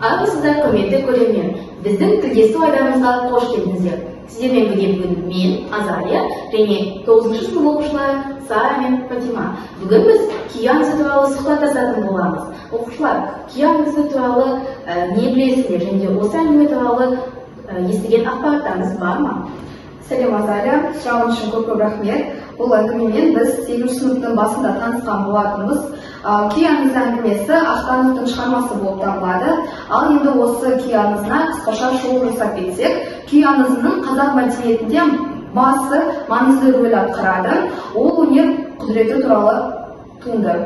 Армысыздар, құрметті көрермен! Біздің тілдесу айдарымызға қош келдіңіздер! Сіздермен бірге бүгін мен, Азалия, және тоғызыншы сынып оқушылары Сара мен Фатима. Бүгін біз күй аңызы туралы сұхбаттасатын боламыз. Оқушылар, күй аңызы туралы не білесіздер және де осы әңгіме туралы естіген ақпараттарыңыз бар ма? Сәлем, Азалия! Сұрағың үшін көп көп рахмет. Бұл әңгімемен біз сегізінші сыныптың басында танысқан болатынбыз. Күй аңызы әңгімесі Ахтановтың шығармасы болып табылады. Ал енді осы күй аңызына қысқаша шолу жасап кетсек, күй аңызының қазақ мәдениетінде басы маңызды рөл атқарады. Ол өнер құдіреті туралы туынды.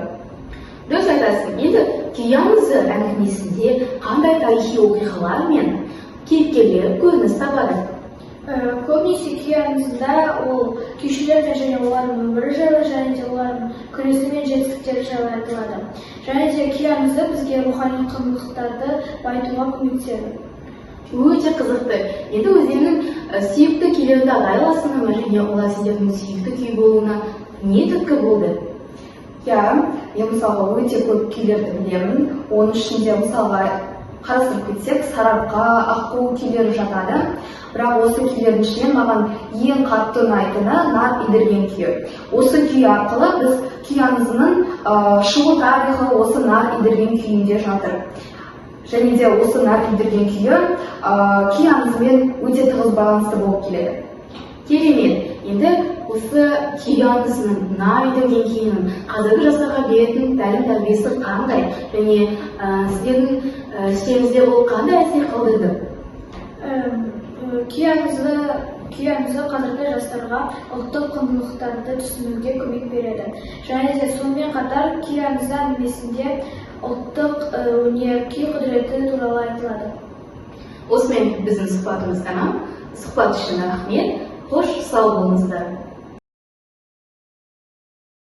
Дұрыс айтасың. Енді күй аңызы әңгімесінде қандай тарихи оқиғалар мен кейіпкерлер көрініс табады? Көбінесе күй аңызында ол күйшілер және олардың өмірі жайлы және де олардың күресі мен жетістіктері жайлы айтылады. Және де күй аңызы бізге рухани құндылықтарды байытуға көмектеседі. Өте қызықты. Енді өздерінің сүйікті күйлеріңді атай аласыңдар ма және олар сендердің сүйікті күй болуына не түрткі болды? Иә, мен, мысалға, өте көп күйлерді білемін. Оның ішінде, мысалға, қарастырып кетсек, «Сарыарқа», «Аққу» күйлері жатады. Бірақ осы күйлердің ішінен маған ең қатты ұнайтыны «Нар идірген» күйі. Осы күй арқылы біз күй аңызының шығу тарихы осы «Нар идірген» күйінде жатыр. Және де осы «Нар идірген» күйі күй аңызымен өте тығыз байланысты болып келеді. Керемет! Енді осы күй аңызының, «Нар идірген» күйінің қазіргі жастарға беретін тәлім тәрбиесі қандай және сіздердің іштеріңізде ол қандай әсер қалдырды? Күй аңызы қазіргі жастарға ұлттық құндылықтарды түсінуге көмек береді. Және де сонымен қатар күй аңызы әңгімесінде ұлттық өнер, күй құдіреті туралы айтылады. Осымен біздің сұхбатымыз тәмам. Сұхбат үшін рахмет. Қош, сау болыңыздар!